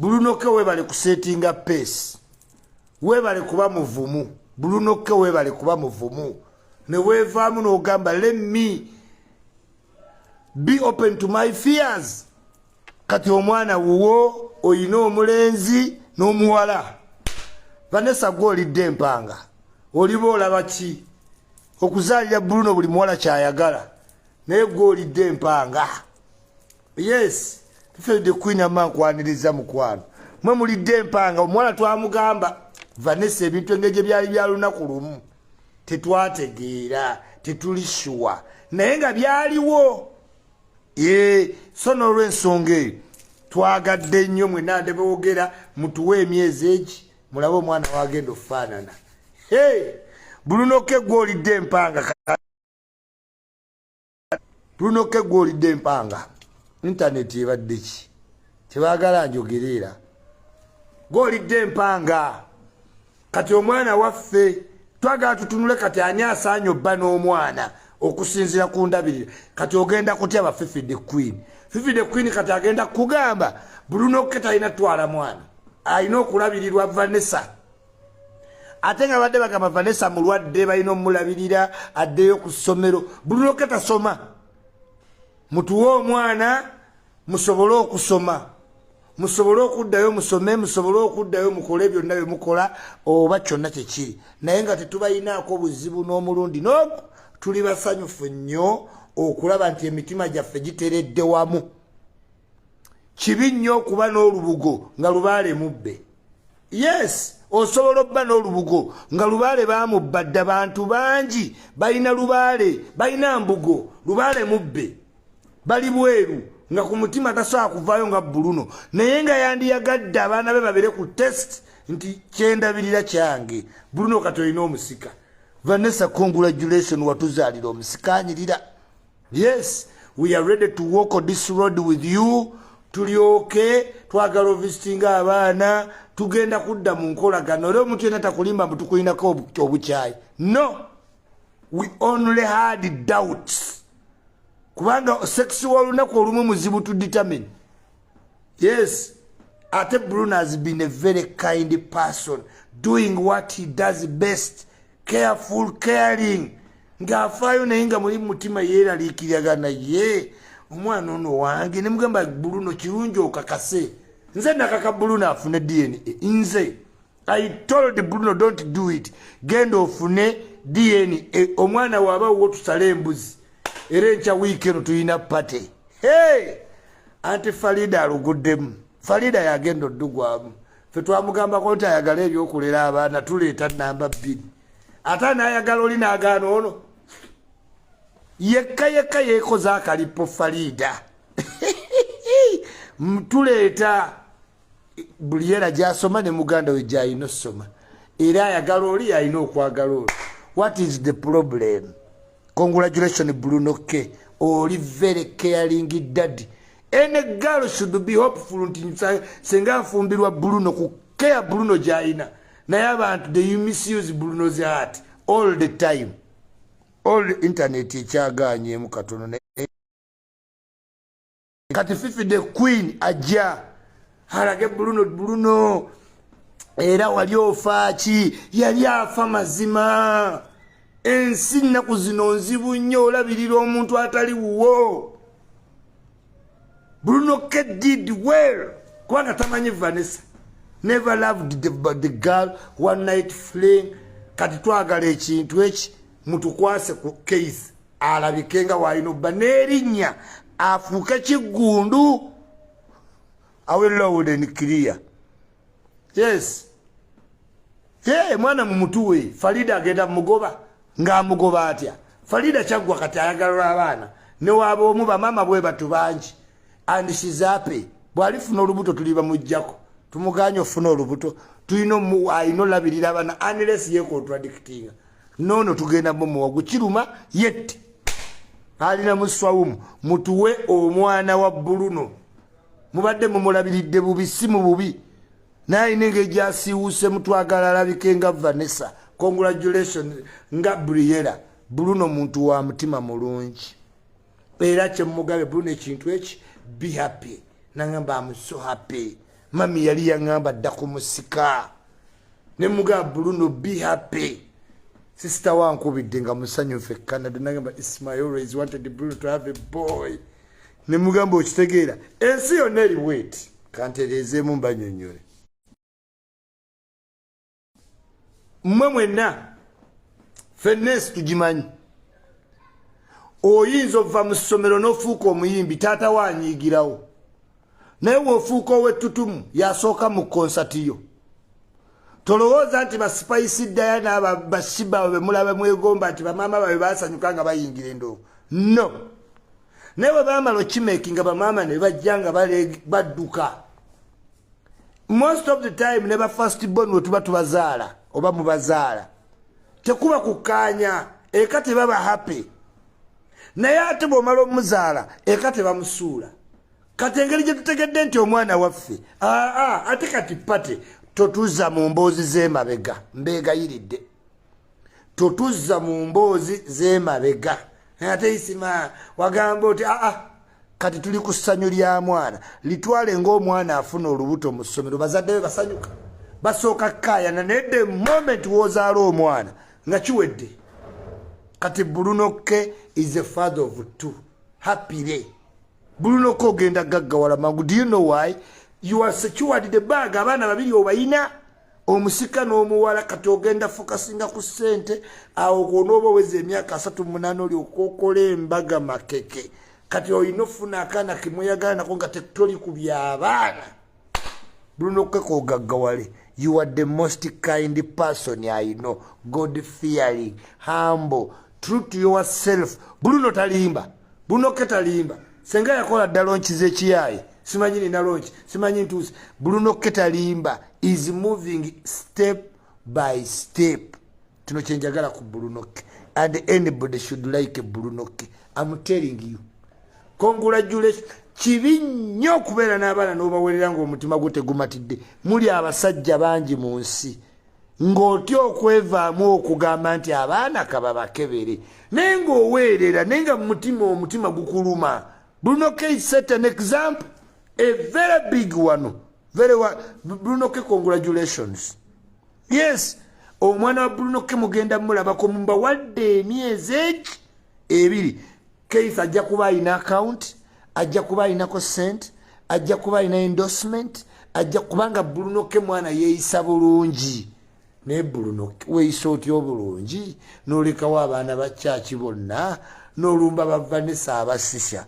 Bruno K, webale kusettinga pace, webale kuba muvumu. Bruno K, webale kuba muvumu ne weevaamu n'ogamba, "Let me be open to my fears." Kati omwana wuwo oyina omulenzi n'omuwala. Vanessa, gwe olidde empanga, oliba olaba ki okuzaalira Bruno? Buli muwala kyayagala, naye gwe olidde empanga. Yes, the Queen ama nkwaniriza, mukwano. Mwe mulidde empanga. Omuwala twamugamba Vanessa ebintu engeri gye byali bya lunaku lumu, tetwategeera, tetuli sure, naye nga byaliwo. Ye so n'olwensonga eyo twagadde nnyo mwenna ndeboogera, mutuwe emyezi egi mulabe omwana wagenda okufaanana. Hey, Bruno K, gwe olidde empanga. Bruno K, gwe olidde empanga. Intaneti ebadde ki? Tebaagala njogereera. Gwe olidde empanga. Kati omwana waffe twagala tutunule kati ani asaanye obba n'omwana okusinziira ku ndabirira. Kati ogenda kutya ba Fifi the Queen? Fifi the Queen kati agenda kugamba Bruno K talina twala mwana, alina okulabirirwa Vanessa, ate nga badde bagamba Vanessa mulwadde, balina omulabirira addeyo ku ssomero. Bruno K tasoma. Mutuwe omwana musobole okusoma, musobole okuddayo musome, musobole okuddayo mukole byonna byemukola oba kyonna kyekiri, naye nga tetubayinaako buzibu n'omulundi n'ogu. Tuli basanyufu nnyo okulaba nti emitima gyaffe giteredde wamu. Kibi nnyo okuba n'olubugo nga lubaale mubbe. Yes, osobola obba n'olubugo nga lubaale bamubba dda. Bantu bangi balina lubaale, balina mbugo, lubaale mubbe, bali bweru nga ku mutima tasobola kuvaayo nga Bruno, naye nga yandiyagadde abaana be babere ku test nti kyendabirira kyange. Bruno, kati olina omusika. Vanessa, congratulation, watuzaalira omusikanyirira. Yes, we are ready to walk on this road with you. Tulyoke twagala ovisitinga abaana, tugenda kudda mu nkolagano. Era omuntu yenna takulimba mbu tukulinako obukyayi. No, we only had doubts, kubanga sex w'olunaku olumu muzibu to determine. Yes, ate Bruno has been a very kind person, doing what he does best, careful, caring, ng'afaayo, naye nga muli mutima yeeraliikiriraga, naye omwana ono wange. Nemugamba, "Bruno, kirungi okakase." Nze nakaka Bruno afune DNA. Nze I told Bruno, "Don't do it, genda ofune DNA." Omwana waaba wo tusale embuzi. Era enkya wiiki eno tulina party. Hey! Anti Farida aluguddemu. Farida yagenda oddugwamu. Fe twamugambako nti ayagala ebyokulera abaana, tuleeta namba 2, ate anayagala oli n'agaana ono yekka yekka yeekoze akalipo. Farida, tuleeta buli era gyasoma ne muganda we gyalina osoma, era ayagala oli alina okwagala oli. What is the problem? Congratulation, Bruno K, oli very caring daddy. Any girl should be hopeful nti senga nfumbirwa Bruno ku care Bruno gyalina. Naye abantu, they misuse Bruno's heart all the time, all the internet ekyaganyemu katono. Naye kati Fifi the Queen ajja alage Bruno. Bruno, era wali ofaaki? Yali afa mazima. Ensi nnaku zino nzibu nnyo, olabirira omuntu atali wuwo. Bruno K did well, kubanga tamanyi Vanessa, never loved the girl, one night fling. Kati twagala ekintu eki mutukwase ku case, alabike nga walina obba n'erinnya, afuuke kiggundu awe loud and clear. Yes, ye mwana mumutuwe. Farida agenda mugoba, ng'amugoba atya? Farida kyaggwa kati ayagala abaana newaaba omu. Bamaama bwe batu bangi, and she's happy. Bw'alifuna olubuto tuli bamugjako, tumuganye ofuna olubuto, tulina alina olabirira abaana unless ye contradictinga. Noono tugenda mumuwa gukiruma yette alina muswawumu. Mutuwe omwana wa Bruno. Mubadde mumulabiridde bubi, si mu bubi, naye alina engeri gyasiiwuuse. Mutwagala alabike nga Vanessa. Congratulation nga Briella. Bruno muntu wa mutima mulungi, era kyemugabe Bruno ekintu eki, be happy. Nagamba, "Am so happy." Mami yali yaŋŋamba dda ku musika ne mugaa Bruno, be happy. Sister wankubidde nga musanyufu e Canada, nagamba, "Isma, I always wanted Bruno to have a boy." Ne mugamba, okitegeera, ensi yonna eri bweti. Kantereezeemu mbanyonyole mmwe mwenna. Ffenna ensi tugimanyi. Oyinza ova mu ssomero n'ofuuka omuyimbi, taata wanyiigirawo, naye w'ofuuka ow'ettutumu yasooka mu konsati yo. Tolowooza nti ba Spice Diana, ba Sheebah bemulaba mwegomba, nti bamaama babe basanyuka nga bayingira endongo. No, naye bwe bamala okimakinga, bamaama ne bajja nga badduka. Most of the time ne ba first born we tuba tubazaala oba mubazaala, tekuba kukkaanya, eka tebaba happy. Naye ate bw'omala omuzaala, eka tebamusuula. Kati engeri gye tutegedde nti omwana waffe, aa, ate kati pate totuzza mu mboozi z'emabega. Mbeegayiridde, totuzza mu mboozi z'emabega. Ate Isima wagamba oti aa, kati tuli ku ssanyu lya mwana. Litwale ng'omwana afuna olubuto mu ssomero, bazadde be basanyuka, basooka kaayana, naye the moment w'ozaala omwana nga kiwedde. Kati Bruno K is a father of two happily. Bruno K ogenda gaggawala mangu. Do you know why? You are secured the bag. Abaana babiri obayina, omusika n'omuwala. Kati ogenda focusinga ku ssente. Awo kwonooba oweza emyaka 38, oli okokola embaga makeke. Kati olina ofuna akaana kemweyagala nako nga tetoli ku byabaana. Bruno K kogaggawale. You are the most kind person I know, God fearing, humble, true to yourself. Bruno talimba, Bruno K talimba. Senga yakola dda launch z'ekiyaayi, simanyi nina launch, simanyi ntuusi. Bruno K talimba, is moving step by step. Kino kyenjagala ku Bruno K, and anybody should like Bruno K. I'm telling you, congratulation. Kibi nnyo okubeera n'abaana n'obawerera ngaomutima gwo tegumatidde. Muli abasajja bangi mu nsi ng'otya okwevaamu okugamba nti abaana kababakebere, naye ng'oweerera, naye nga mumutima omutima gukuluma. Bruno K set an example, a very big one, very one. Bruno K, congratulations. Yes, omwana wa Bruno K mugenda mulabako mumbawadde emyezi egi 2. Keith ajja kuba alina account, ajja kuba alinako sente, ajja kuba alina endorsement, ajja kubanga Bruno K mwana yeeyisa bulungi. Naye Bruno, weeyisa otya obulungi n'olekawo abaana ba kyaki bonna n'olumba ba Vanessa abasisha?